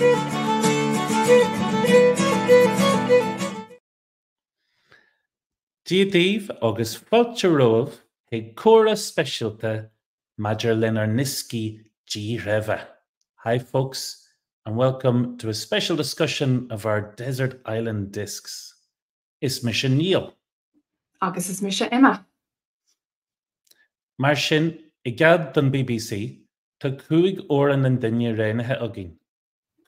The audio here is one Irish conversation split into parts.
Dia daoibh agus fáilte romhaibh chuig comhrá speisialta maidir lenár ndioscaí díthreibhe. Hi folks and welcome to a special discussion of our Desert Island Discs. Is mise Niall. Agus is mise Emma. Mar sin, i gcead don bbc, tá 5 amhrán an duine roghnaithe againn,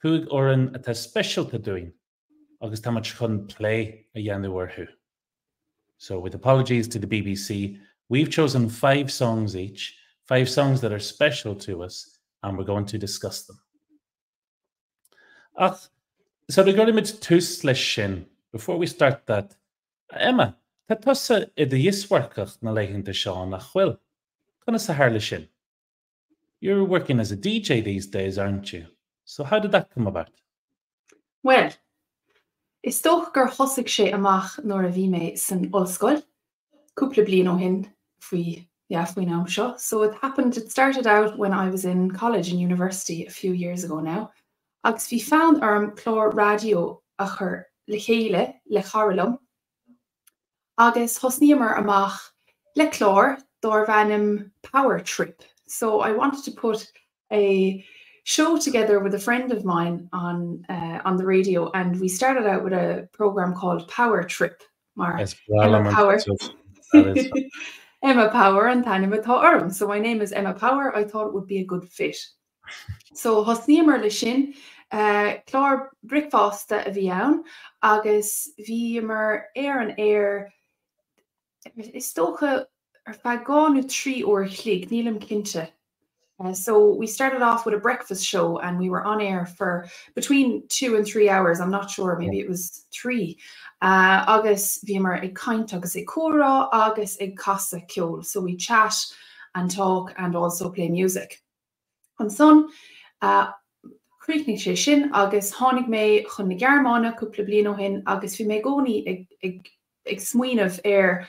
5 amhrán atá speisialta dúinn agus tá muid chun plé a dhéanamh orthu. So with apologies to the bbc, we've chosen 5 songs each, 5 songs that are special to us and we're going to discuss them. Ach sula gcuirimid tús leis sin, before we start that, a Emma, tá tusa i do dhioscmharcach na laethanta seo, nach bhfuil? Conas a tharla sin? You're working as a DJ these days, aren't you? So how did that come about? Bhuel, is dócha gur thosaigh sé amach nuair a bhí mé san ollscoil, cúpla bliain ó shin faoi, yeah, faoin am seo. So it happened, it started out when I was in college, in university a few years ago now. Agus bhí fonn orm clár raidió a chur le chéile le cara liom Agus thosnaíomar amach le clár darbh ainm Power Trip. So I wanted to put a show together with a friend of mine on uh, on the radio and we started out with a program called Power Trip mar Emma Power. Emma Power an t-ainm atá orm. So my name is Emma Power. I thought it would be a good fit. So thosnaíomar leis sin. Clár bricfeasta a bhí ann agus bhíomar ar an aer is dócha ar feadh 2 nó 3 uair a chloig, nílim cinnte. So we started off with a breakfast show and we were on air for between 2 and 3 hours, I'm not sure, maybe it was 3. Agus bhíomar ag caint agus ag comhrá agus ag casadh ceoil, so we chat and talk and also play music. Ansan, chríochnaigh sé sin agus tháinig mé chun na Gearmáine cúpla bliain ó shin agus bhí mé i gcónaí ag ag smaoineamh ar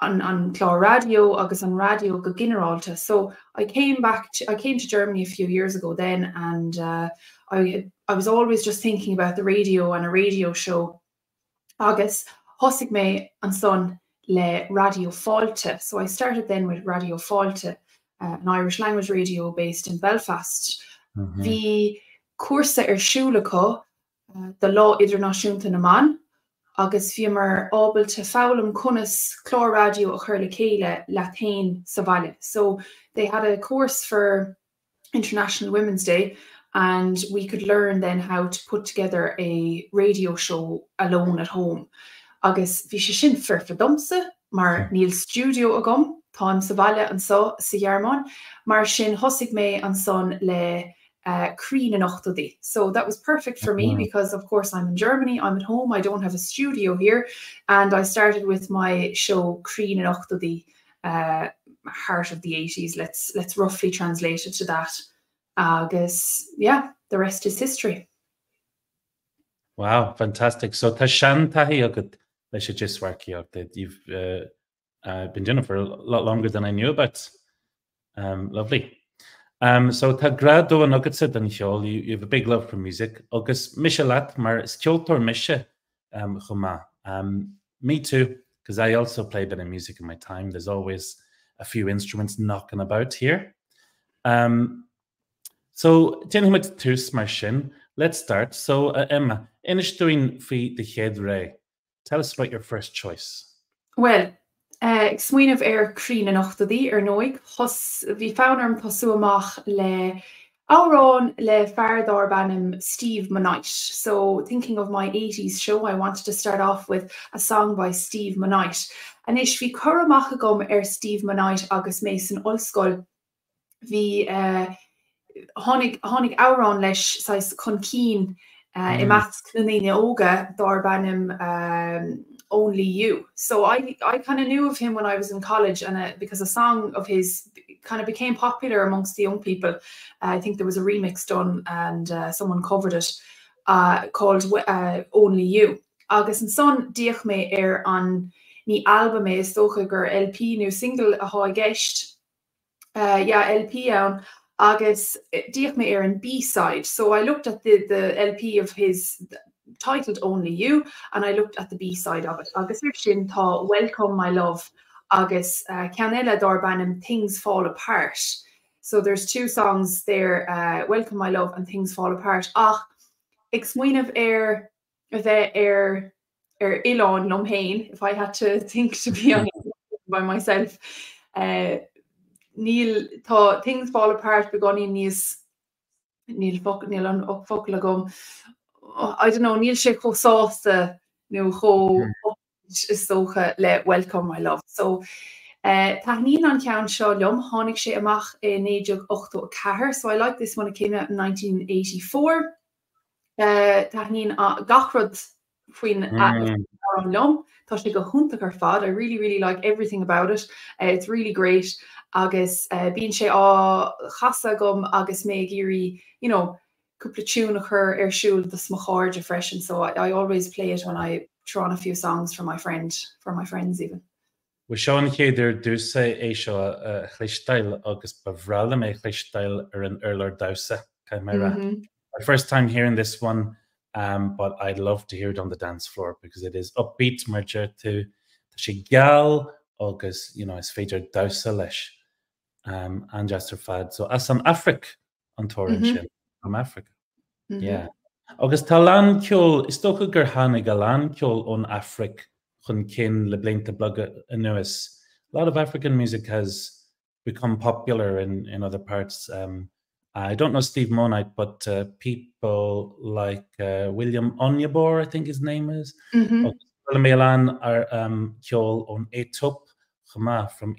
an an clár raidió agus an raidió go ginearálta. So I came back to, I came to Germany a few years ago then and uh, I, I was always just thinking about the radio and a radio show Agus thosaigh mé ansan le Raidió Fáilte. So I started then with Raidió Fáilte, an Irish language radio based in Belfast. Bhí cúrsa ar siúl acu do Lá Idirnáisiúnta na mBan agus bhíomar ábalta foghlaim conas clár raidió a chur le chéile leat féin sa bhaile. So they had a course for International Women's Day and we could learn then how to put together a radio show alone at home. Agus bhí sé sin foirfe domsa mar níl stiúideo agam, táim sa bhaile anseo sa Ghearmáin, mar sin thosaigh mé ansan le Croí na nOchtóidí. So that was perfect for me because of course I'm in Germany, I'm at home, I don't have a studio here and I started with my show Croí na nOchtóidí heart of the eighties, let's let's roughly translate it to that agus yeah, the rest is history. Wow, fantastic. So tá seantaithí agat leis an dioscmharcaíocht. You've uh, uh, been doing it for a lot longer than I knew about. Um, lovely. Um, so tá grá domhain agatsa don cheol, you, you have a big love for music, agus mise leat mar is ceoltóir mise um, chomh maith. Um, me too, because I also play a bit of music in my time. There's always a few instruments knocking about here. Um, so déanfaimid tús mar sin. Let's start. So uh, Emma, inis dúinn faoi do chéad rogha. Tell us about your first choice. Bhuel, ag smaoineamh ar Croí na nOchtóidí, ar ndóigh, bhí fonn orm tosú amach le amhrán le fear dárb ainm Steve Monite. So, thinking of my eighties show, I wanted to start off with a song by Steve Monite. Anois, bhí cur amach agam ar Steve Monite agus mé san ollscoil. Bhí, tháinig, tháinig amhrán leis saghas chun cinn i measc na ndaoine óga dárb ainm Only You. So I, I kind of knew of him when I was in college and uh, because a song of his kind of became popular amongst the young people. Uh, I think there was a remix done and uh, someone covered it uh, called uh, Only You. Agus ansan d'fhéach mé ar an ní albam é is dócha gur LP nó single atá i gceist. yeah, LP ann Agus d'fhéach mé ar an B-side. So I looked at the the LP of his titled Only You and I looked at the B-side of it. Agus ar sin tá Welcome My Love agus ceann eile darb ainm Things Fall Apart. So there's two songs there, uh, Welcome My Love and Things Fall Apart. Ach ag smaoineamh ar a bheith ar ar oileán liom féin, if I had to think to be on by myself, uh, níl tá Things Fall Apart beagáinín níos níl foc, níl an focal agam I don't know, níl sé chomh sásta nó chomh hmm. is dócha le Welcome My Love. So uh, taitníonn an ceann seo liom, tháinig sé amach i 1984, so I like this one, it came out in 1984. Uh, taitníonn gach rud faoin mm. amhrán liom, Tá sé go hiontach ar fad. I really really like everything about it. Uh, it's really great agus uh, bíonn sé á chasadh agam agus mé ag iarraidh, you know, cúpla tune a chur ar siúl dos mo chairde freisin, so I, I always play it when I throw on a few songs for my friend, for my friends even. Bhuel seo an chéad uair domhsa é seo a chloisteáil agus ba bhreá liom é a chloisteáil ar an urlár damhsa, caithfidh mé a rá. My first time hearing this one, um, but I'd love to hear it on the dance floor because it is upbeat mar deir tú, tá sé geal agus you know, is féidir damhsa leis. Um, an-deas ar fad. So as an Afraic an t-amhrán sin from Africa. Yeah. Agus tá a lán ceol, is dócha gur tháinig a lán ceol ón Afraic chun cinn le blianta beaga anuas. A lot of African music has become popular in, in other parts. Um, I don't know Steve Monite, but uh, people like uh, William Onyeabor, I think his name is. Mm -hmm. Chuala mé a lán ar um, ceol ón Aetóip chomh maith from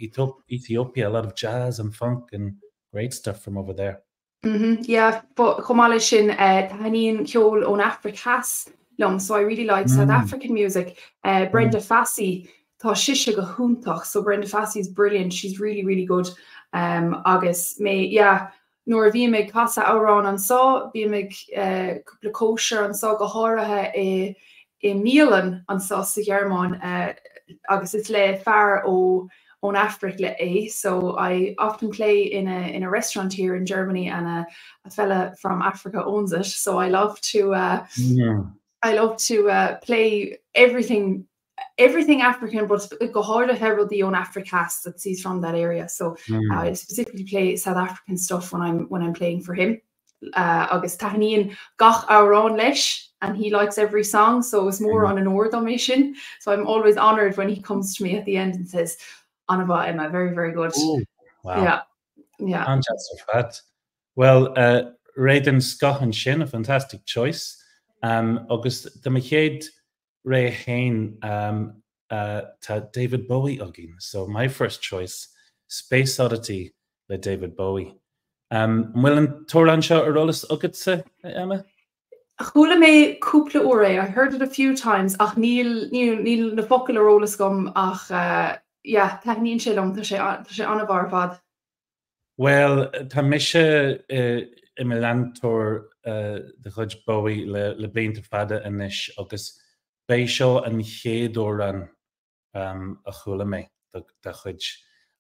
Ethiopia, a lot of jazz and funk and Great stuff from over there. Mm-hmm, yeah, but chomh maith leis sin uh, taitníonn ceol ón Afraic Theas liom, so I really like mm. South African music. Uh, Brenda mm. Fassie, tá sise go hiontach, so Brenda Fassie is brilliant, she's really, really good. Um, agus mé, yeah, nuair a bhím ag casadh amhrán anseo, bím ag uh, cúpla cóisir anseo go háirithe i, i mbialann anseo sa Ghearmáin uh, agus is le fear ó ón Afraic le é so I often play in a in a restaurant here in Germany and a, a fella from Africa owns it so I love to uh, yeah. I love to uh, play everything everything African but go háirithe rudaí ón Afraic Theas that he's from that area so mm. I specifically play South African stuff when I'm when I'm playing for him uh, agus taitníonn gach amhrán leis and he likes every song so is mór mm. an onóir dom é sin so I'm always honored when he comes to me at the end and says an-mhaith Emma very very good Ooh, wow. yeah yeah An-deas ar fad. Well uh, rogha den scoth ansin a fantastic choice um, agus do mo chéad rogha féin um, uh, tá David Bowie againn so my first choice Space Oddity le David Bowie. Um, an bhfuil an t-amhrán seo ar eolas agatsa, Emma? Chuala mé cúpla uair é, I heard it a few times ach níl, níl, níl na focail ar eolas agam ach uh, yeah, taitníonn sé liom, tá sé, tá sé an-mhaith ar fad. Bhuel, tá mise i mo leantóir de chuid Bowie le, le blianta fada anois agus b'é seo an chéad amhrán um, a chuala mé dá chuid.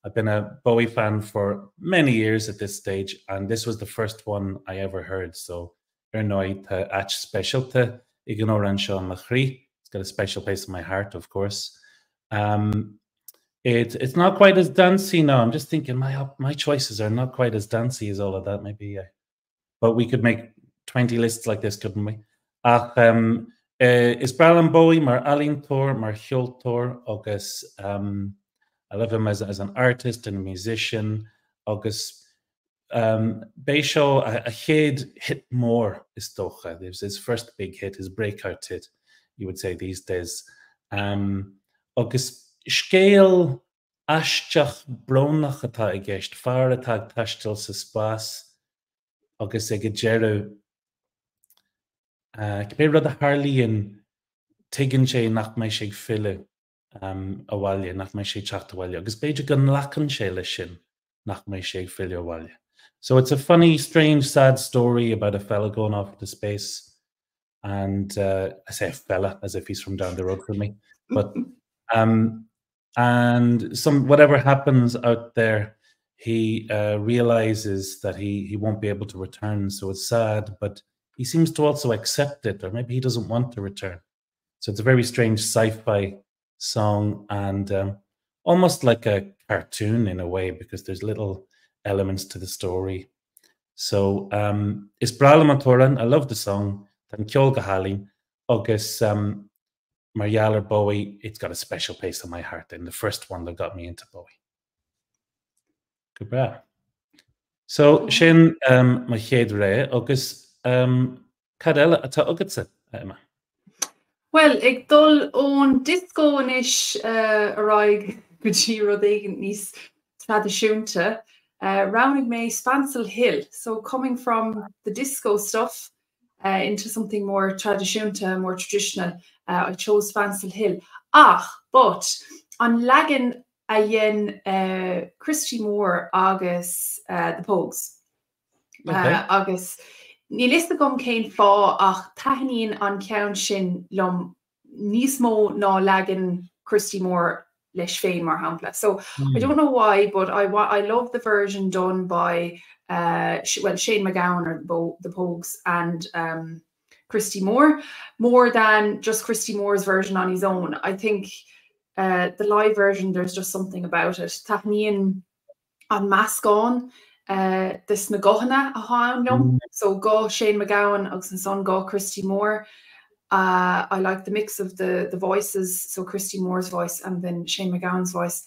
I've been a Bowie fan for many years at this stage and this was the first one I ever heard so ar ndóigh tá áit speisialta ag an amhrán seo i mo chroí. It's got a special place in my heart, of course. Um, it, it's not quite as dancey now. I'm just thinking my my choices are not quite as dancey as all of that. Maybe, uh, but we could make 20 lists like this, couldn't we? Ach um, uh, is breá liom Bowie mar ealaíontóir, mar cheoltóir agus um, I love him as, as an artist and a musician agus um, b'é seo a, a chéad hit mór is dócha. It was his first big hit, his breakout hit, you would say these days. Um, agus scéal aisteach brónach atá i gceist, fear atá ag taisteal sa spás agus ag an deireadh uh, cibé rud a tharlaíonn tuigeann sé nach mbeidh sé ag filleadh um, abhaile, nach mbeidh sé ag teacht abhaile, agus b'fhéidir go nglacann sé leis sin nach mbeidh sé ag filleadh abhaile. So it's a funny, strange, sad story about a fella going off to space and uh, I say a fella as if he's from down the road from me, but um, and some whatever happens out there, He uh, realizes that he, he won't be able to return, so it's sad, but he seems to also accept it, or maybe he doesn't want to return. So it's a very strange sci-fi song and um, almost like a cartoon in a way because there's little elements to the story. So um, is breá liom an t-amhrán, I love the song, Tá an ceol go hálainn agus um, mar gheall ar Bowie, it's got a special place in my heart and the first one that got me into Bowie. Go breá. So sin um, mo chéad rogha agus um, cad eile atá agatsa, Emma? Well, ag dul ón disco anois uh, ar aghaidh go dtí rud éigin níos traidisiúnta, uh, roghnaigh mé Spancil Hill. So coming from the disco stuff uh, into something more traidisiúnta, more traditional, uh, I chose Spancil Hill. Ach, but an leagan a dhein uh, Christy Moore agus uh, The Pogues. Okay. Uh, agus níl fhios agam cén fáth ach taitníonn an ceann sin liom níos mó ná leagan Christy Moore leis féin mar shampla. So mm. I don't know why, but I, I love the version done by uh, well Shane MacGowan or the, Bo the Pogues and um, Christy Moore more than just Christy Moore's version on his own. I think uh, the live version there's just something about it. Taitníonn an meascán uh, des na guthanna atá ann liom. Mm. So guth Shane MacGowan agus ansan guth Christy Moore. Uh, I like the mix of the, the voices, so Christy Moore's voice and then Shane MacGowan's voice.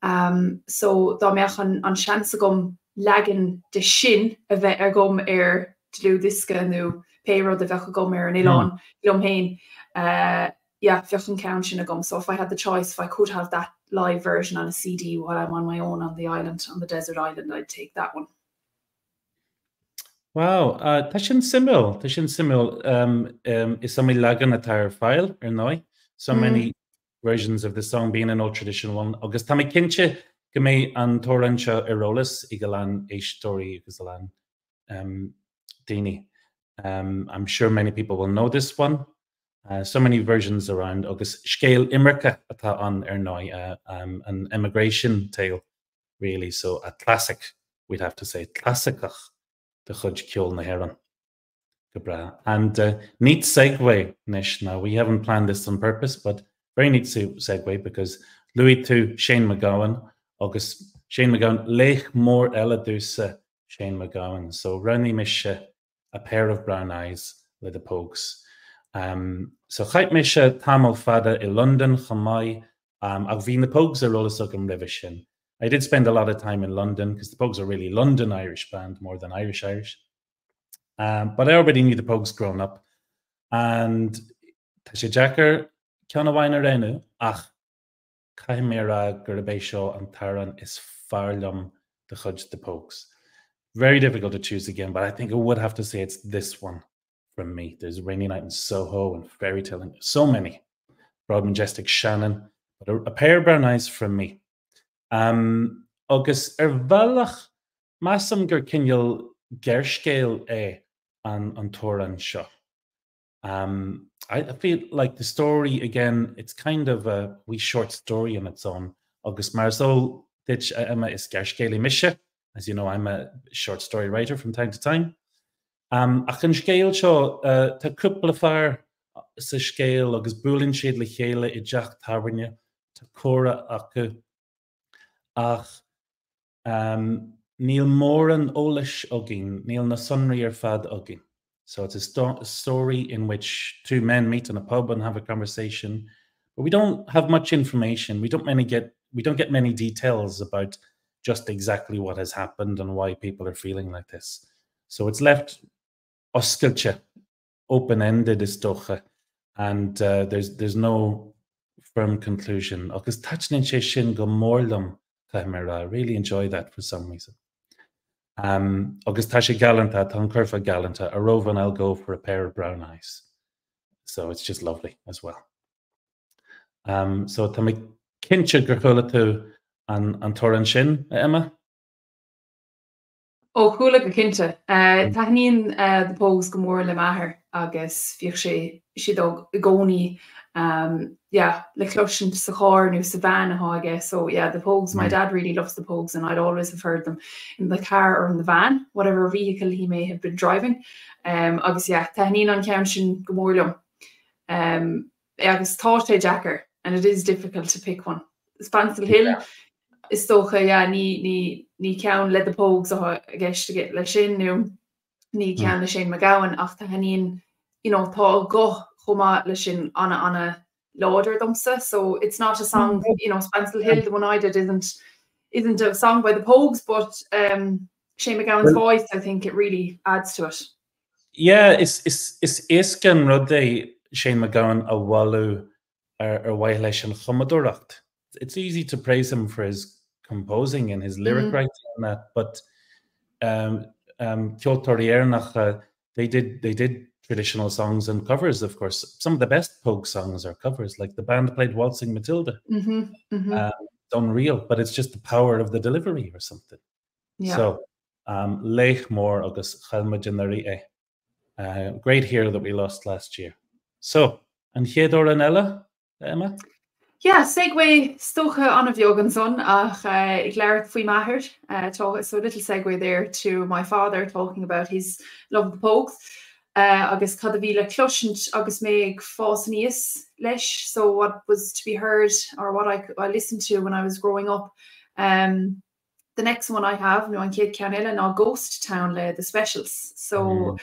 Um, so dá mbeadh an, an seans agam leagan de sin a bheith agam ar dlúthdhiosca nó pé rud a bheadh agam ar an oileán mm. liom féin. Uh, yeah, bheadh an ceann sin agam. So if I had the choice, if I could have that live version on a CD while I'm on my own on the island, on the desert island, I'd take that one. Wow, uh, tá sin suimiúil, tá sin suimiúil um, um, is iomaí leagan atá ar fáil ar ndóigh. So mm. many versions of the song being an old traditional one. Agus tá mé cinnte go mbeidh an t-amhrán seo ar eolas ag a lán éisteoirí agus a lán um, daoine. Um, I'm sure many people will know this one. Uh, so many versions around agus scéal imirce atá ann ar ndóigh uh, um, an emigration tale really so a classic we'd have to say clasaiceach de chuid ceol na hÉireann. Go breá. And uh, neat segue anois now we haven't planned this on purpose but very neat segue because luaigh tú Shane MacGowan agus Shane MacGowan laoch mór eile domhsa Shane MacGowan so roghnaigh mise A Pair of Brown Eyes le The Pogues. Um, so chaith mise tamall fada i London chomh maith um, ach bhí na Pogues ar eolas agam roimhe sin. I did spend a lot of time in London because the Pogues are really London Irish band more than Irish Irish. Um, but I already knew the Pogues growing up and tá sé deacair ceann amháin a roghnú ach caithfidh mé a rá gurb é seo an t-amhrán is fearr liom de chuid The Pogues. Very difficult to choose again, but I think I would have to say it's this one from me. There's Rainy Night in Soho and Fairy Tale and so many. Broad Majestic Shannon, but a, a pair of brown eyes from me. Um, agus ar bhealach measaim gur cineál gearrscéal é an, an t-amhrán seo. Um, I, I feel like the story again, it's kind of a wee short story on its own. Agus mar is eol duit Emma is gearrscéalaí mise, as you know, I'm a short story writer from time to time. Um, ach an scéal seo uh, tá cúpla fear sa scéal agus buaileann siad le chéile i dteach tábhairne, tá comhrá acu ach um, níl mórán eolais againn, níl na sonraí ar fad againn. So it's a sto story in which two men meet in a pub and have a conversation, but we don't have much information. We don't many get we don't get many details about just exactly what has happened and why people are feeling like this. So it's left oscailte, open-ended is dócha, and uh, there's there's no firm conclusion. Agus taitníonn sé sin go mór liom caithfidh mé a rá. I really enjoy that for some reason. Um, agus tá sé galánta, tá an curfá galánta, a rovin I'll go for a pair of brown eyes. So it's just lovely as well. Um, so tá mé cinnte gur chuala tú an, an t-amhrán sin, a Emma? Ó chuala go cinnte. Taitníonn The Pogues go mór le m'athair agus bhíodh sé siad i gcónaí yeah le cloisint sa charr nó sa veain atá aige so yeah The Pogues, my dad really loves The Pogues and I'd always have heard them in the car or in the van, whatever vehicle he may have been driving. Agus yeah taitníonn an ceann sin go mór liom. Agus tá sé deacair and it is difficult to pick one. Spancil Hill is dócha yeah ní ní ní ceann le The Pogues atá i gceist leis sin nó ní ceann le Shane MacGowan ach taitníonn you know tá a guth chomh maith leis sin ana ana láidir domsa so it's not a song you know Spancil Hill the one I did isn't isn't a song by The Pogues but um Shane MacGowan's voice I think it really adds to it. Yeah is is is éasca an rud é Shane MacGowan a mholadh ar ar mhaithe leis an chumadóireacht. It's easy to praise him for his composing and his lyric mm. writing and that, but um, um, ceoltóirí Éireannacha, they did they did traditional songs and covers, of course. Some of the best Pogue songs are covers, like the band played Waltzing Matilda. Mm -hmm, mm -hmm. Um, it's unreal, but it's just the power of the delivery or something. Yeah. So um, laoch mór agus chaill muid anuraidh é. Uh, great hero that we lost last year. So, an chéad amhrán eile, Emma? Yeah, segue is dócha an-bheag ansan ach uh, ag labhairt faoi m'athair. Uh, talk, so a little segue there to my father talking about his love of the Pogues. Uh, agus cad a bhí le cloisint agus mé ag fás aníos leis, so what was to be heard or what I, I listened to when I was growing up. Um, The next one I have nó an chéad ceann eile ná Ghost Town le The Specials. So mm.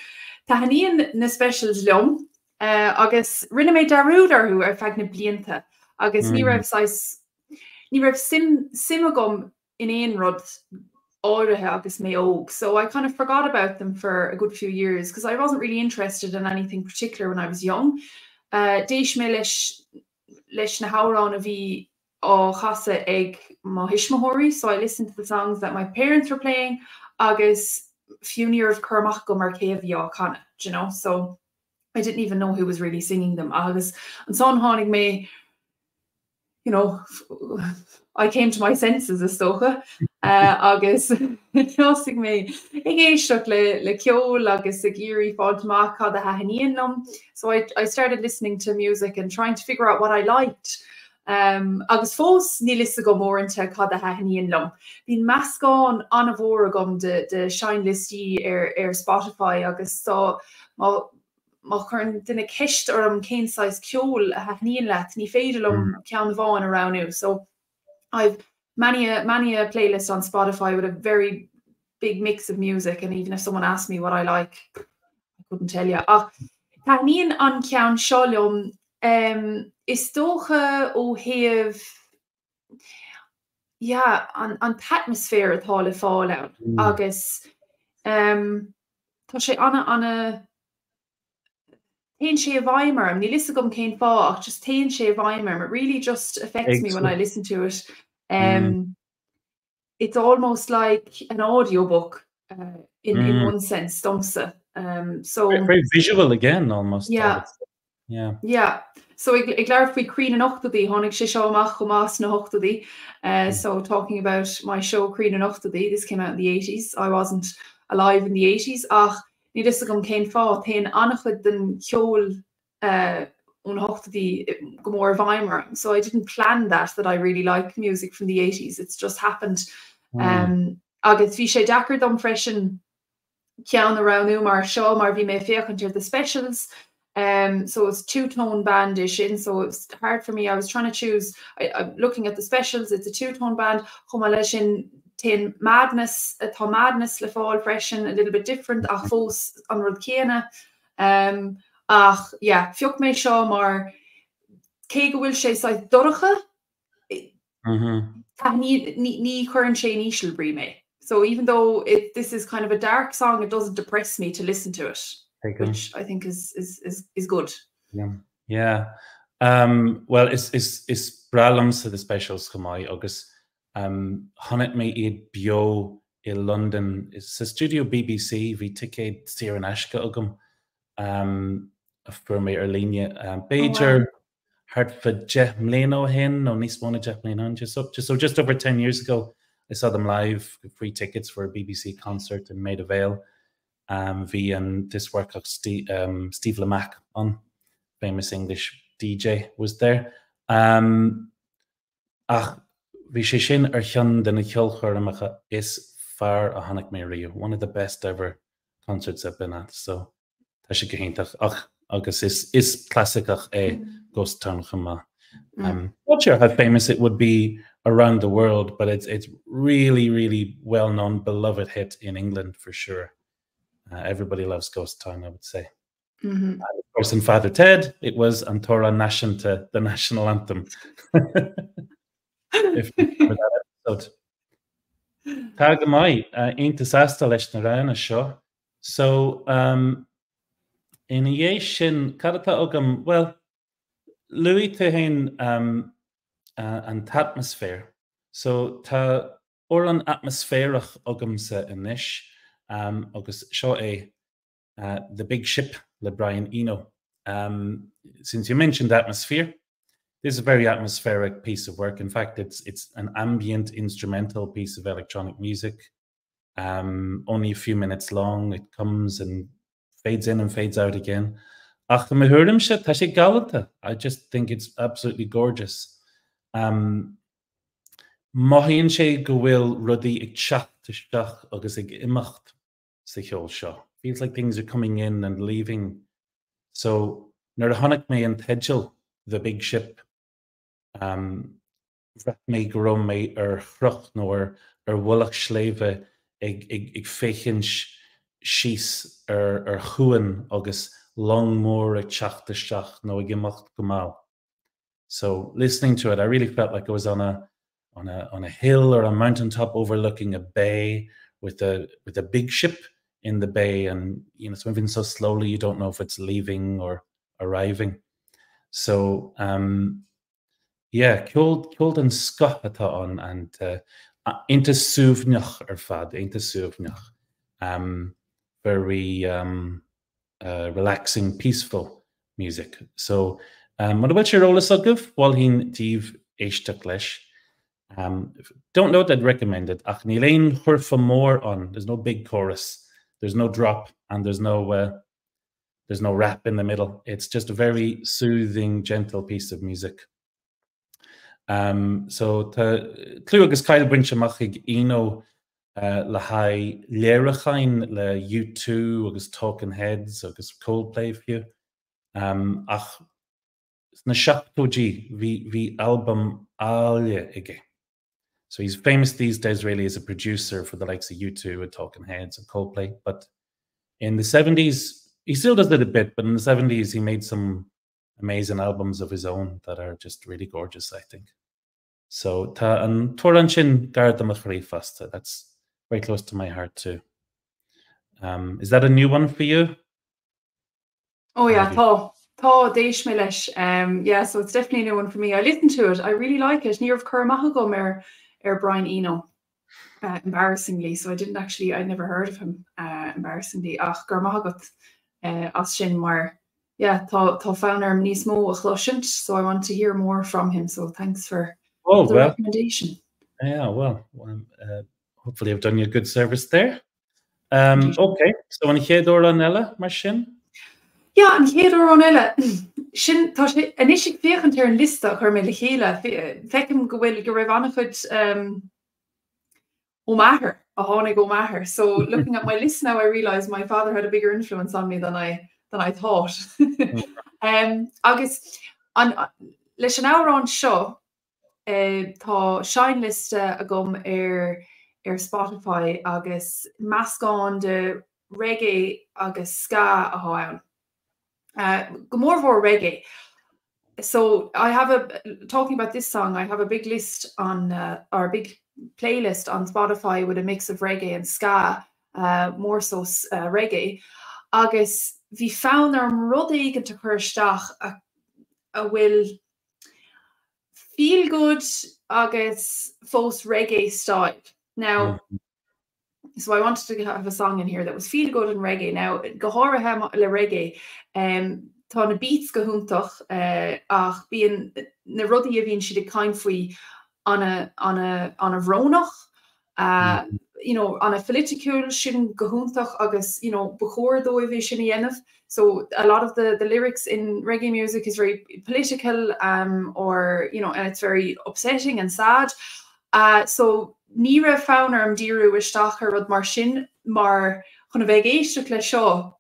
taitníonn na Specials liom uh, agus rinne mé dearúd orthu ar feadh na blianta agus mm. ní raibh saghas ní raibh suim suim agam in aon rud áirithe agus mé óg. So I kind of forgot about them for a good few years because I wasn't really interested in anything particular when I was young. Uh, D'éist mé leis leis na hamhráin a bhí á chasadh ag mo thuismitheoirí, so I listened to the songs that my parents were playing agus fiú ní raibh cur amach agam ar cé a bhí á canadh, do you know, so I didn't even know who was really singing them agus ansan tháinig mé you know, I came to my senses is dócha uh, agus thosaigh mé ag éisteacht le, le ceol agus ag iarraidh fáil amach cad a thaitníonn liom. So I, I started listening to music and trying to figure out what I liked. Um, agus fós níl fhios agam uaireanta cad a thaitníonn liom. Bíonn meascán an-mhór agam de, de seinnliostaí ar, ar Spotify agus so má, má chuireann duine ceist orm cén saghas ceoil a thaitníonn leat, ní féidir liom mm. ceann amháin a roghnú. So I've many a, many a playlist on Spotify with a very big mix of music and even if someone asked me what I like, I couldn't tell you. Ach taitníonn an ceann seo liom um, is dócha ó thaobh yeah, an, an t-atmaisféar atá le fáil ann mm. agus um, tá sé ana ana téann sé i bhfeidhm orm, níl fhios agam cén fáth ach just téann sé i bhfeidhm orm. It really just affects me when I listen to it. Um, mm. It's almost like an audiobook uh, in, mm. in one sense, domsa. Um, so very, very visual again almost. Yeah. Yeah. Yeah. So ag, ag labhairt faoi Croí na nOchtóidí, tháinig sé seo amach chomh maith sna hochtóidí. Uh, mm. So talking about my show Croí na nOchtóidí, this came out in the 80s. I wasn't alive in the 80s ach níl fhios agam cén fáth téann an-chuid den cheol uh, ó na hochtóidí go mór i bhfeidhm orm. So I didn't plan that that I really like music from the 80s. It's just happened. Mm. Um, agus bhí sé deacair dom freisin ceann a roghnú mar seo mar bhí mé féachaint ar the specials. Um, so it's two-tone band é sin, so it's hard for me. I was trying to choose I, I'm looking at the specials, it's a two-tone band. Chomh maith leis sin téann Madness tá Madness le fáil freisin, a little bit different ach fós an rud céanna. Um, ach yeah, phioc mé seo mar cé go bhfuil sé saghas dorcha mm-hmm. ní, ní, ní chuireann sé in íseal brí mé. So even though it, this is kind of a dark song, it doesn't depress me to listen to it, which I think is, is, is, is good. Yeah. Yeah. Um, well, is, is, is breá liomsa the specials chomh maith agus um, chonaic mé iad beo i London sa studio BBC bhí ticéad saor in aisce agam um, a fuair mé ar líne. Um, b'fhéidir oh, wow. thart fá 10 mbliana ó shin nó níos mó ná 10 mbliana just, up, just, so just over 10 years ago. I saw them live, free tickets for a BBC concert in Maida Vale. Um, bhí an diosmharcach Steve, um, Steve Lamacq ann, famous English DJ was there. Um, ach bhí sé sin ar cheann de na ceolchoirmeacha is fearr a chonaic mé riamh, one of the best ever concerts I've been at. So tá sé go hiontach ach agus is, is clasaiceach é Ghost Town chomh maith. Um, not sure how famous it would be around the world, but it's it's really, really well known, beloved hit in England for sure. Uh, everybody loves Ghost Town, I would say. Mm -hmm. And of course, in Father Ted, it was An tAmhrán Náisiúnta, the national anthem. If you remember that episode. Tá go maith, uh, iontach sásta leis na roghanna seo. So, um, ina dhiaidh sin, cad atá agam? Well, luaigh tú féin um, uh, an t-atmaisféar. So tá amhrán atmaisféarach agamsa anois um, agus seo é uh, The Big Ship le Brian Eno. Um, since you mentioned atmosphere, this is a very atmospheric piece of work. In fact, it's it's an ambient instrumental piece of electronic music. Um, only a few minutes long. It comes and fades in and fades out again. Ach i mo thuairimse, tá sé galánta. I just think it's absolutely gorgeous. Um, mothaíonn sé go bhfuil rudaí ag teacht isteach agus ag imeacht sa cheol seo. Feels like things are coming in and leaving. So nuair a chonaic mé an teideal The Big Ship, um, bhraith mé go raibh mé ar chnoc nó ar ar mhullach sléibhe ag ag ag féachaint síos ar ar chuan agus long mór ag teacht isteach nó ag imeacht go mall. So listening to it, I really felt like I was on a on a on a hill or a mountaintop overlooking a bay with a with a big ship in the bay and you know it's moving so slowly you don't know if it's leaving or arriving. So um yeah, ceol ceol den scoth atá ann and uh, iontach suaimhneach ar fad, iontach suaimhneach. Um, very um, uh, relaxing, peaceful music. So um, mura bhfuil sé ar eolas agaibh, mholfainn daoibh éisteacht leis. Um, don't know that I'd recommend it, ach níl aon churfá mór ann. There's no big chorus. There's no drop and there's no uh, there's no rap in the middle. It's just a very soothing, gentle piece of music. Um, so tá clú agus cáil bainte amach ag Eno uh, le haghaidh léiriúcháin le U2 agus Talking Heads agus Coldplay fiú. Um, ach sna seachtóidí bhí bhí albam áille aige. So he's famous these days really as a producer for the likes of U2 and Talking Heads and Coldplay. But in the 70s, he still does it a bit, but in the 70s he made some amazing albums of his own that are just really gorgeous, I think. So tá an t-amhrán sin gar do mo chroí fosta. That's very close to my heart too. Um, is that a new one for you? Oh yeah, tá. Tá d'éist mé leis. Um, yeah, so it's definitely a new one for me. I listened to it. I really like it. Ní raibh cur amach agam ar ar Brian Eno. Uh, embarrassingly, so I didn't actually I'd never heard of him uh, embarrassingly ach go raibh maith agat uh, as sin mar yeah, tá tá fonn orm níos mó a chloisint, so I want to hear more from him. So thanks for oh, the well, recommendation. Yeah, well, um, uh, hopefully I've done you a good service there. Um, okay, so an chéad amhrán eile mar sin? Yeah, an chéad amhrán eile sin tá sé anois ag féachaint ar an liosta a chuir mé le chéile feicim go bhfuil go raibh an-chuid um, ó m'athair a tháinig ó m'athair. So looking at my list now I realise my father had a bigger influence on me than I than I thought. um, agus an, leis an amhrán seo Tá seinnliosta agam ar ar Spotify agus meascán de reggae agus ska atá ann. Go mórmhór reggae. So I have a talking about this song, I have a big list on or a big playlist on Spotify with a mix of reggae and ska, more so reggae. Agus bhí fonn orm rud éigin a chur isteach a a bhfuil feel good agus fós reggae style. Now, so I wanted to have a song in here that was feel good and reggae. Now, go háirithe le reggae, um, tá na beats go hiontach uh, ach bíonn na rudaí a bhíonn siad ag caint faoi ana, ana, ana bhrónach. Uh, mm. you know, an-pholaitiúil sin go hiontach agus you know, ba chóir dóibh é sin a dhéanamh. So a lot of the, the lyrics in reggae music is very political um, or you know, and it's very upsetting and sad. Uh, so ní raibh fonn orm díriú isteach ar rud mar sin mar chun a bheith ag éisteacht le seo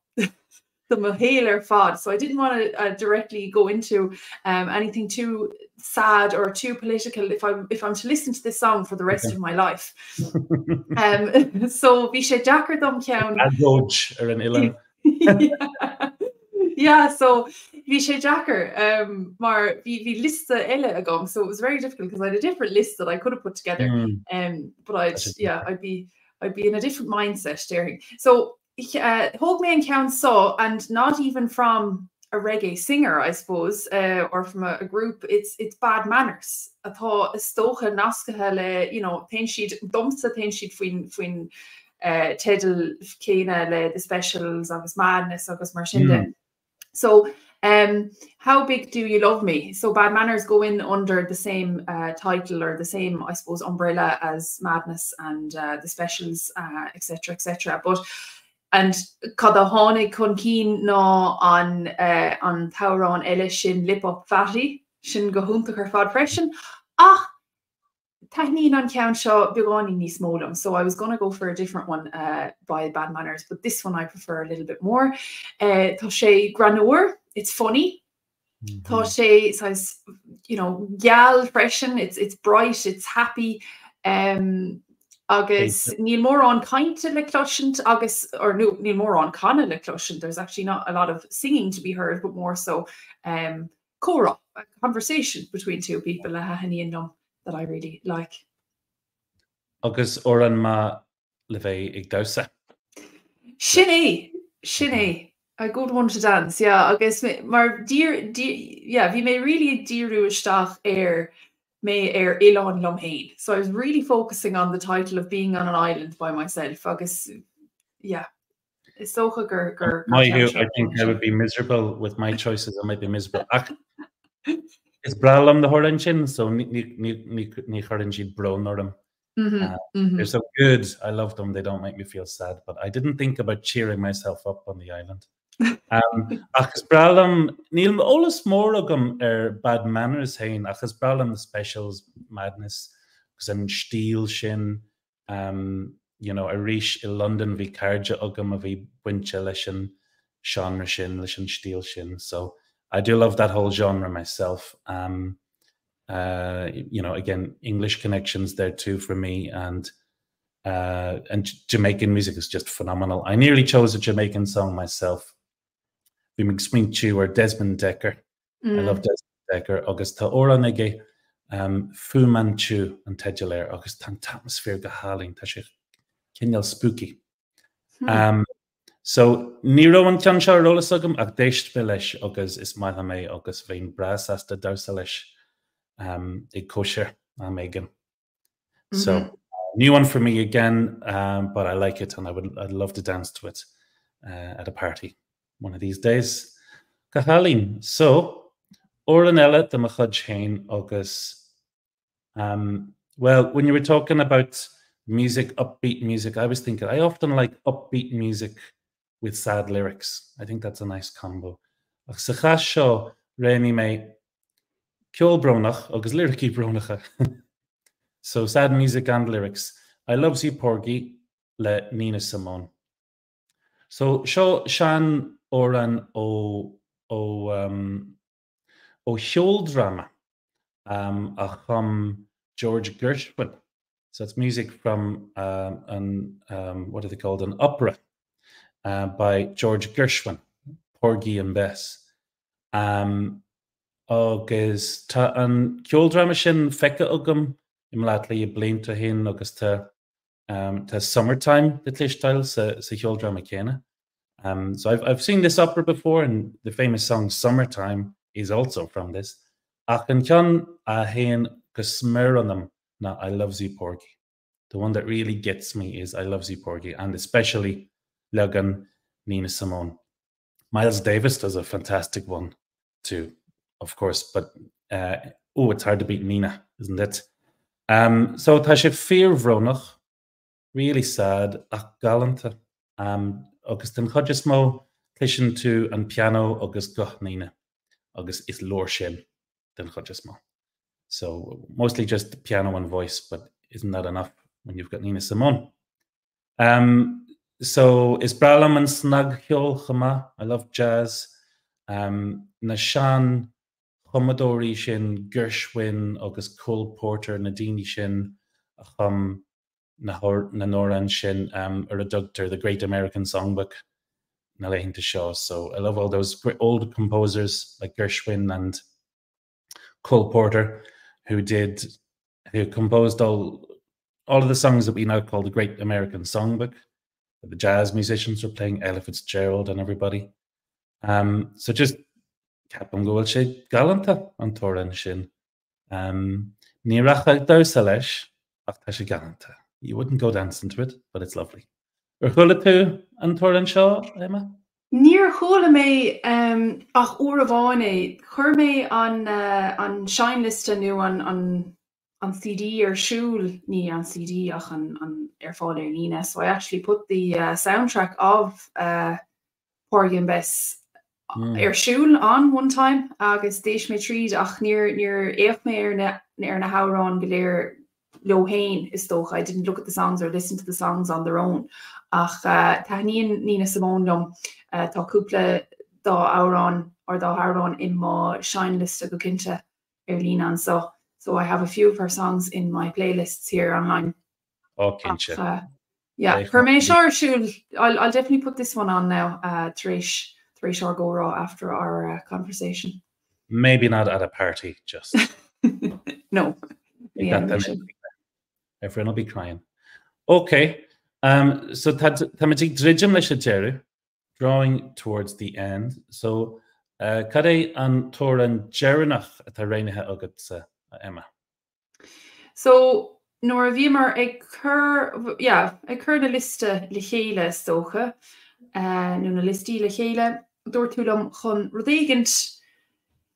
do mo shaol ar fad. So I didn't want to uh, directly go into um, anything too sad or too political if I'm if I'm to listen to this song for the rest of my life. Um, so bhí sé deacair dom ceann ar an oileán. yeah, so bhí sé deacair um, mar bhí bhí liosta eile agam, so it was very difficult because I had a different list that I could have put together. Mm. Um, but I'd yeah, I'd be I'd be in a different mindset there. So uh, thóg mé an ceann seo and not even from a reggae singer, I suppose, uh, or from a, a group, it's, it's bad manners atá is dócha nasctha le, you know, téann siad domsa téann siad faoin faoin uh, teideal céanna le The Specials agus Madness agus mar sin de. Mm. So um, how big do you love me? So bad manners go in under the same uh, title or the same, I suppose, umbrella as Madness and uh, the Specials, etc., uh, etc. But and cad a tháinig chun cinn ná an, uh, an t-amhrán eile sin Lip Up Fatty, sin go hiontach ar fad freisin. Ach Taitníonn an ceann seo beagáinín níos mó liom, so I was gonna go for a different one uh, by Bad Manners, but this one I prefer a little bit more. Uh, tá sé greannmhar, it's funny. Mm -hmm. Tá sé saghas, you know, geal freisin, it's, it's bright, it's happy. Um, agus níl mórán cainte le cloisint agus or no, níl mórán canadh le cloisint. There's actually not a lot of singing to be heard, but more so um, comhrá, a conversation between two people a thaitníonn liom that I really like. Agus amhrán maith le bheith ag damhsa. Sin é, sin é. A good one to dance, yeah, agus mar dír, dí, yeah, bhí mé really ag díriú isteach ar mé ar oileán liom féin. So I was really focusing on the title of being on an island by myself agus yeah, Is dócha gur gur Maith thú, I think I would be miserable with my choices, I might be miserable. Ach is breá liom na hamhráin sin, so ní chuireann siad brón orm. Mm-hmm, uh, mm-hmm. They're so good. I love them. They don't make me feel sad, but I didn't think about cheering myself up on the island. Um, ach is breá liom níl eolas mór agam ar Bad Manners féin, ach is breá liom the Specials Madness agus an stíl sin Um, you know, arís i Londain bhí cairde agam a bhí bainte leis an genre sin, leis an stíl sin. So I do love that whole genre myself. Um, uh, you know, again, English connections there too for me and uh, and Jamaican music is just phenomenal. I nearly chose a Jamaican song myself. Bhí mé ag smaointiú ar Desmond Dekker. Mm. I love Desmond Dekker agus tá amhrán aige um, Fu Manchu an teideal air agus tá an t-atmaisféar go hálainn, tá sé cineál spooky. Hmm. Um, so ní raibh an ceann seo ar eolas agam ach d'éist mé leis agus is maith liom é agus bheinn breá sásta damhsa leis um, ag cóisir am éigin. Mm -hmm. So mm-hmm. new one for me again, um, but I like it and I would I'd love to dance to it uh, at a party one of these days. Go hálainn, so amhrán eile de mo chuid féin agus um, well, when you were talking about music, upbeat music, I was thinking I often like upbeat music with sad lyrics. I think that's a nice combo. Ach sa chás seo roghnaigh mé ceol brónach agus liricí brónacha. so sad music and lyrics. I Loves You Porgy le Nina Simone. So seo sean-amhrán ó ó um, ó cheoldráma um, a chum George Gershwin. So it's music from um, an, um, what are they called, an opera uh, by George Gershwin, Porgy and Bess. Um, agus tá an ceoldráma sin feicthe agam i mBleá Cliath blianta ó shin agus tá um, tá Summertime le cloisteáil sa, sa cheoldráma céanna. Um, so I've, I've seen this opera before and the famous song Summertime is also from this. Ach an ceann a théann go smior ionam ná I Loves You Porgy. The one that really gets me is I Loves You Porgy and especially leagan Nina Simone. Miles Davis does a fantastic one too, of course, but uh, oh, it's hard to beat Nina, isn't it? Um, so tá sé fíorbhrónach. Really sad ach galánta. Um, agus den chuid is mó, cloiseann tú an pianó agus guth Nina agus is leor sin den chuid is mó. So mostly just piano and voice, but isn't that enough when you've got Nina Simone? Um, so is breá liom an snagcheol chomh maith. I love jazz. Um, na sean chumadóirí sin Gershwin agus Cole Porter na daoine sin a chum na n-amhrán sin um, ar a dtugtar the Great American Songbook na laethanta seo. So I love all those old composers like Gershwin and Cole Porter who did who composed all all of the songs that we now call the Great American Songbook. The jazz musicians were playing Ella Fitzgerald and everybody. Um, so just ceapaim go bhfuil sé galánta an t-amhrán sin. Um, ní rachfá ag damhsa leis ach tá sé galánta. You wouldn't go dancing to it, but it's lovely. Ar chuala tú an t-amhrán seo, Emma? Níor chuala mé um, ach uair amháin é. Chuir mé an, uh, an seinnliosta nó an, an, an CD ar siúl, ní an CD ach an, an ar fáil ar líne. So I actually put the uh, soundtrack of uh, Porgy and Bess mm. ar siúl on one time agus d'éist mé tríd ach níor níor fhéach mé ar na ar na hamhráin go léir leo féin is dócha. I didn't look at the songs or listen to the songs on their own. Ach uh, taitníonn Nina Simone liom uh, tá cúpla dá amhrán or dá hamhráin i mo seinnliosta go cinnte ar líne anseo. So I have a few of her songs in my playlists here online. Oh, cinnte. Ach, uh, yeah, chuir mé seo ar siúl. I'll, I'll definitely put this one on now uh, tar éis tar éis ár gcomhrá after our uh, conversation. Maybe not at a party, just. no. Everyone will be crying. Okay, um, so táimid ag druidim leis an deireadh, drawing towards the end. So uh, cad é an t-amhrán deireanach atá roghnaithe agatsa, Emma? So nuair a bhíomar ag cur yeah, ag cur na liosta le chéile is dócha, uh, nó na liostaí le chéile, dúirt tú liom chun rud éigint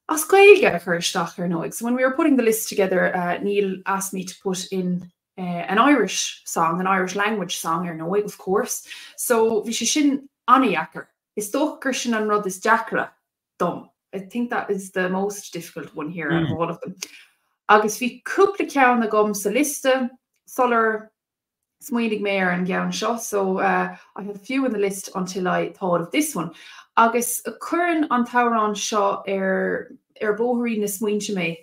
as Gaeilge a chur isteach ar ndóigh. So when we were putting the list together, uh, Neil asked me to put in uh, an Irish song, an Irish language song ar ndóigh, of course. So bhí sé sin an-deacair. Is dócha gur sin an rud is deacra dom. I think that is the most difficult one here out of all of them. Agus bhí cúpla ceann agam sa liosta sular smaoinigh mé ar an gceann seo, so uh, I had a few in the list until I thought of this one. Agus cuireann an t-amhrán seo ar ar bóithrín na smaointe mé.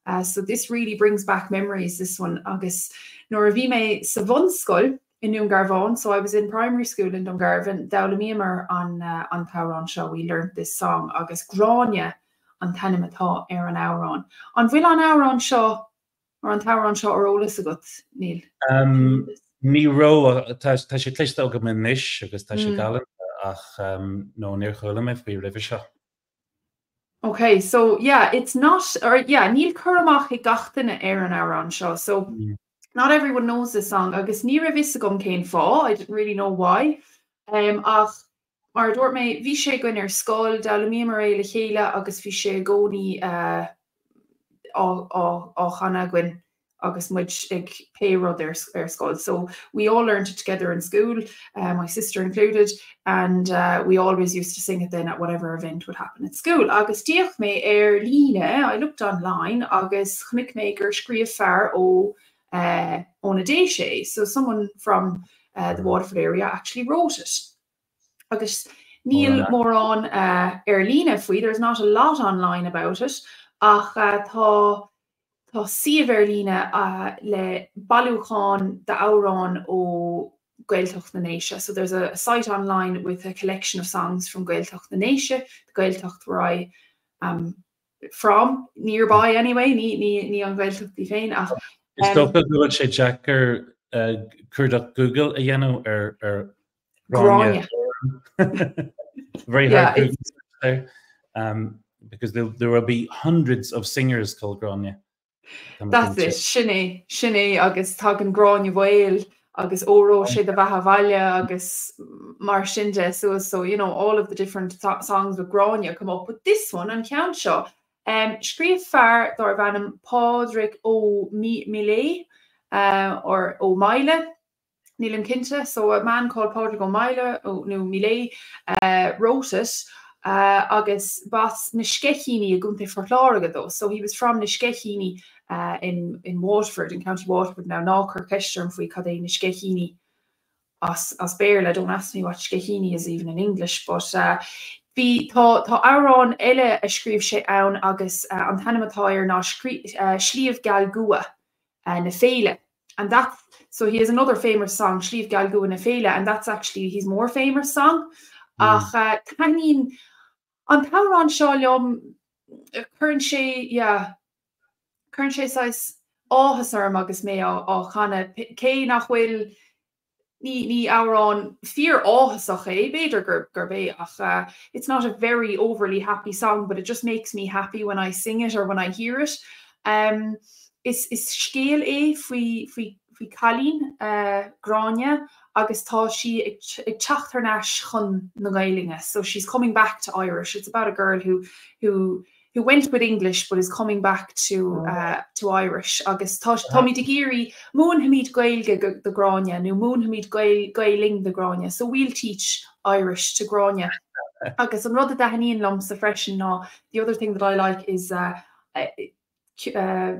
Uh, so this really brings back memories, this one. Agus nuair a bhí mé sa bhunscoil i nDún Garbhán, so I was in primary school in Dungarvan, d'fhoghlaimíomar an, uh, an t-amhrán seo, we learnt this song, agus Gráinne an t-ainm atá ar an amhrán. An bhfuil an amhrán seo or an t-amhrán seo ar eolas agat, Neil? Um, ní raibh tá tá sé cloiste agam anois agus tá sé galánta ach um, no níor chuala mé faoi roimhe seo. Okay, so yeah, it's not or yeah, níl cur amach ag gach duine ar an amhrán seo. So mm. not everyone knows this song agus ní raibh fhios agam cén fáth, I didn't really know why. Um, ach mar a dúirt mé, bhí sé againn ar scoil, d'fhoghlaimíomar é le chéile agus bhí sé i gcónaí uh, á, á, á chanadh againn agus muid ag pé rud ar, ar scoil. So we all learned it together in school, uh, my sister included, and uh, we always used to sing it then at whatever event would happen at school. Agus d'fhéach mé ar líne, I looked online, agus chonaic mé gur scríobh fear ó uh, ó na Déise é. So someone from uh, the Waterford area actually wrote it. Agus níl mórán uh, ar líne faoi, there's not a lot online about it, ach uh, tá Tá suíomh ar líne le bailiúchán d'amhráin ó Gaeltacht na nDéise. So there's a site online with a collection of songs from Gaeltacht na nDéise, the Gaeltacht where I am from, nearby anyway, ní, ní, ní an Ghaeltacht í féin ach. Is dócha go bhfuil sé deacair cuardach Google a dhéanamh ar ar Gráinne. Very hard yeah, there. Um, because there, there will be hundreds of singers called Gráinne. That's it, sin é, sin é agus tagann Gráinne Mhaol agus Óró sé do bheatha 'bhaile agus mar sin de so so you know all of the different songs with Gráinne come up but this one an ceann seo um, scríobh fear darbh ainm Pádraig Ó Míle uh, or Ó Mile. Nílim cinnte. So a man called Pádraig Ó Míle, nó Mílé, wrote it agus b'as na Sceichíní i gContae Phort Láirge dó. So he was from na Sceichíní in in Waterford, in County Waterford. Now ná cuir ceist orm faoi cad é na Sceichíní as as Béarla, don't ask me what Sceichíní is even in English, but bhí tá tá amhrán eile a scríobh sé ann agus an t-ainm atá air ná Sliabh Geal Gua na Féile. And that's so he has another famous song, Sliabh Geal Gua na Féile, and that's actually his more famous song. Ach taitníonn an t-amhrán seo liom, cuireann sé, yeah, cuireann sé saghas áthas orm agus mé á á chanadh, cé nach bhfuil Ní ní amhrán fíor-áthasach é, b'fhéidir gur gurb é, ach it's not a very overly happy song but it just makes me happy when I sing it or when I hear it. Um, is is scéal é faoi faoi faoi cailín, Gráinne, agus tá sí ag ag teacht thar n-ais chun na Gaelainne, so she's coming back to Irish. It's about a girl who who who went with English but is coming back to uh, to Irish agus táimid ag iarraidh múinfimid Gaeilge do Gráinne nó múinfimid Gaelainn do Gráinne, so we'll teach Irish to Gráinne. Agus an rud a thaitníonn liomsa freisin ná the other thing that I like is uh, uh, uh,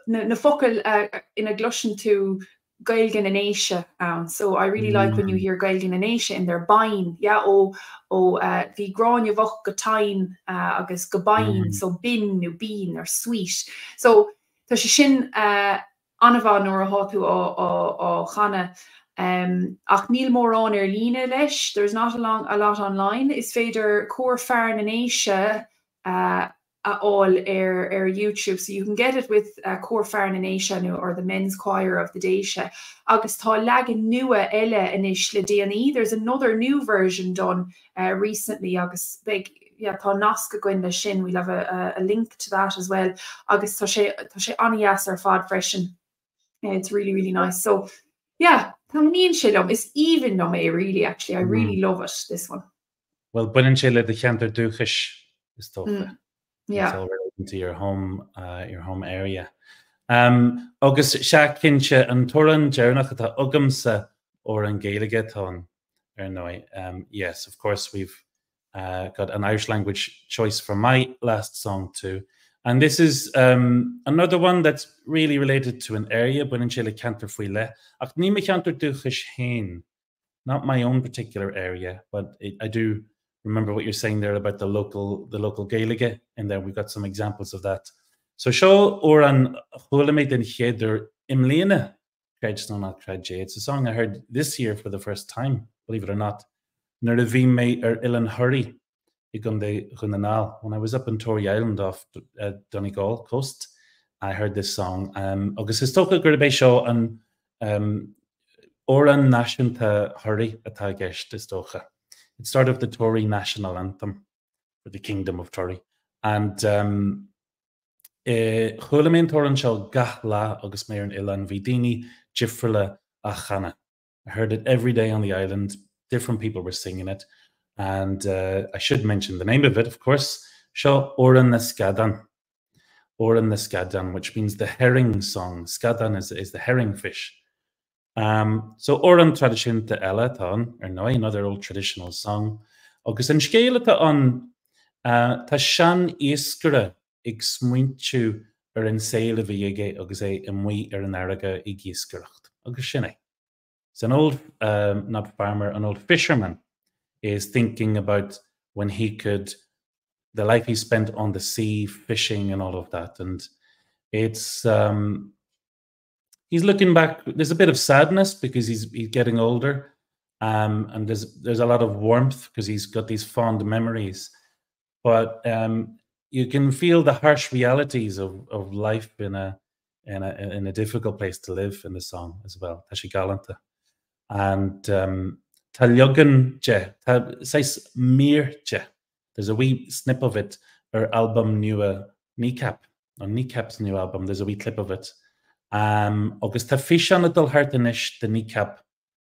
na, na focail uh, ina gcloiseann tú Gaeilge na nDéise ann. So I really like when you hear Gaeilge na nDéise in there, binn, yeah, ó ó bhí Gráinne bhocht go tinn agus go binn, so binn nó bean or sweet. So tá sé sin an-mhaith nuair atá tú á á á chanadh. Ach níl mórán ar líne leis, there's not a long a lot online. Is féidir Cór Fear na nDéise a a fháil ar ar YouTube so you can get it with Cór Fear na nDéise nó or the Men's Choir of the Déise agus tá leagan nua eile anois le déanaí there's another new version done recently agus beidh yeah tá nasc againn leis sin we'll have a a link to that as well agus tá sé tá sé an-deas ar fad freisin. It's really really nice so yeah taitníonn sé liom is aoibhinn liom é really actually I really love it this one. Bhuel, baineann sé le do cheantar dúchais, is dócha. Yeah. It's all relating to your home, uh, your home area. Um, agus sea cinnte an t-amhrán deireanach atá agamsa amhrán Gaeilge atá ann, ar ndóigh. Um, yes, of course, we've uh, got an Irish language choice for my last song too. And this is um, another one that's really related to an area, baineann sé le ceantar faoi leith, ach ní mo cheantar dúchais féin. not my own particular area, but it, I do remember what you're saying there about the local the local Gaeilge and there we've got some examples of that. So seo amhrán a chuala mé den chéad uair i mbliana creid nó ná creid é. It's a song I heard this year for the first time, believe it or not. Nuair a bhí mé ar Oileán Thoraí i gContae Dhún na nGall. When I was up in Tory Island off uh, Donegal coast, I heard this song. Um, agus is dócha gurb é seo an um, amhrán náisiúnta Thoraí atá i gceist is dócha. It's sort of the Tory national anthem for the Kingdom of Tory. And um, eh, chuala mé an t-amhrán seo gach lá agus mé ar an oileán, bhí daoine difriúla á chanadh. I heard it every day on the island. Different people were singing it. And uh, I should mention the name of it, of course. Seo Amhrán na Scadán. Amhrán na Scadán, which means the herring song. Scadán is, is the herring fish. Um, so amhrán traidisiúnta eile atá ann, ar ndóigh, another old traditional song. Agus an scéal atá ann, uh, tá sean-iascaire ag smaointiú ar an saol a bhí aige agus é amuigh ar an fharraige ag iascaireacht. Agus sin é. It's an old, um, not farmer, an old fisherman is thinking about when he could, the life he spent on the sea, fishing and all of that. And it's, um, he's looking back, there's a bit of sadness because he's, he's getting older. Um, and there's, there's a lot of warmth because he's got these fond memories. But um, you can feel the harsh realities of, of life in a, in a, in a difficult place to live in the song as well. Tá sé galánta. And um, tá leagan de, tá saghas mír de. There's a wee snip of it ar albam nua Kneecap, on Kneecap's new album, there's a wee clip of it. Um, agus tá físeán ag dul thart anois de Kneecap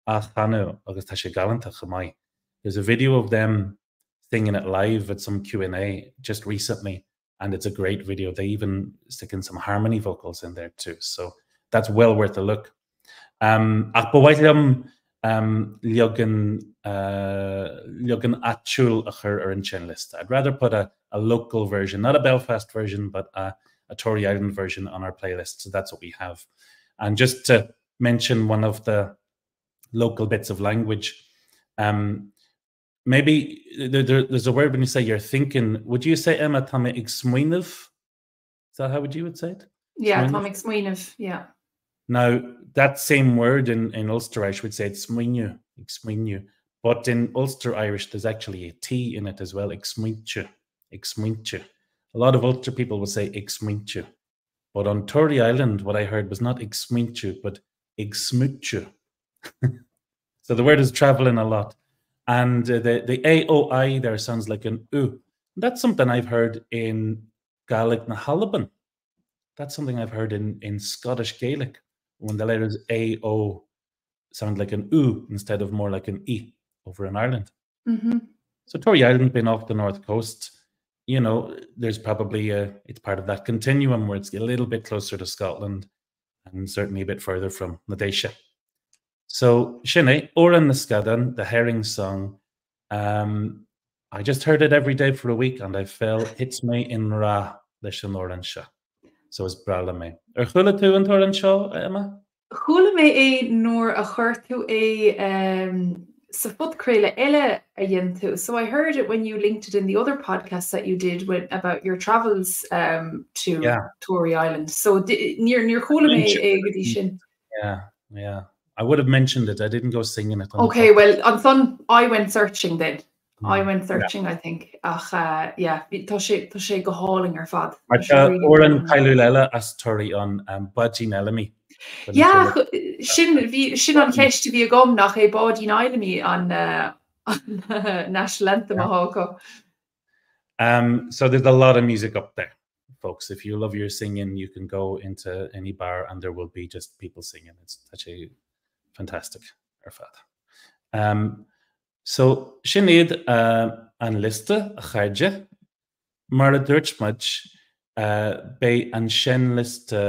á chanadh agus tá sé galánta chomh maith. There's a video of them singing it live at some Q&A just recently and it's a great video. They even stick in some harmony vocals in there too. So that's well worth a look. Um, ach ba mhaith liom um, leagan uh, leagan áitiúil a chur ar an seinnliosta. I'd rather put a, a local version, not a Belfast version, but a, a Tory Island version on our playlist. So that's what we have. And just to mention one of the local bits of language, um, maybe there, there, there's a word when you say you're thinking, would you say Emma tá mé ag smaoineamh? Is that how would you would say it? Yeah, tá mé ag smaoineamh, yeah. Now that same word in, in Ulster Irish would say it's smaoineamh, ag smaoineamh. But in Ulster Irish, there's actually a T in it as well, ag smaointiú, ag smaointiú. A lot of Ulster people will say ag smaointiú. But on Tory Island, what I heard was not ag smaointiú, but ag smootiú. so the word is traveling a lot. And uh, the, the AOI there sounds like an U. That's something I've heard in Gaelic na hAlban. That's something I've heard in, in Scottish Gaelic, when the letters A O sound like an U instead of more like an E over in Ireland. Mm -hmm. So Tory Island being off the north coast, you know, there's probably a, it's part of that continuum where it's a little bit closer to Scotland and certainly a bit further from na Déise. So sin é, Amhrán na Scadán, the herring song. Um, I just heard it every day for a week and I fell thit mé i ngrá leis an amhrán seo. So is breá liom é. Ar chuala tú an t-amhrán seo, Emma? Chuala mé é nuair a chuir tú é um, sa phodchraoladh eile a dhein tú. So I heard it when you linked it in the other podcast that you did with, about your travels um, to yeah. Tory Island. So níor níor chuala mé é go dtí sin. Yeah, yeah. I would have mentioned it. I didn't go singing it. Okay, well, ansan I went searching then. Mm. I went searching, yeah. I think. Ach, uh, yeah, tá sé, tá sé go hálainn ar fad. Mar tá amhrán cáiliúil eile as Toraigh an um, Báidín Fheilimí. Yeah, sin, bhí, sin an cheist a bhí agam nach é Báidín Fheilimí an, uh, an uh, national anthem yeah. atá acu. Um, so there's a lot of music up there, folks. If you love your singing, you can go into any bar and there will be just people singing. It's actually fantastic ar fad. Um, so sin iad uh, an liosta a chairde. Mar a dúirt muid, uh, beidh an seinnliosta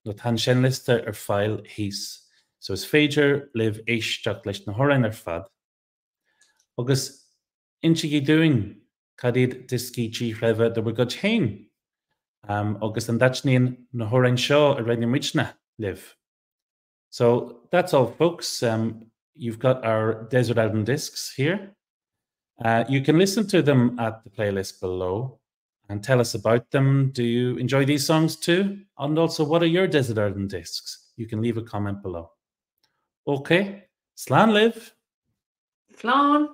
nó tá an seinnliosta ar fáil thíos. So is féidir libh éisteacht leis na hamhráin ar fad. Agus insígí dúinn cad iad dioscaí díthreibhe de bhur gcuid féin agus an dtaitníonn na hamhráin seo a roghnaigh muidne libh. So that's all folks. Um, you've got our Desert Island discs here. Uh, you can listen to them at the playlist below and tell us about them. Do you enjoy these songs too? And also, what are your Desert Island discs? You can leave a comment below. Okay, Slán libh! Slán!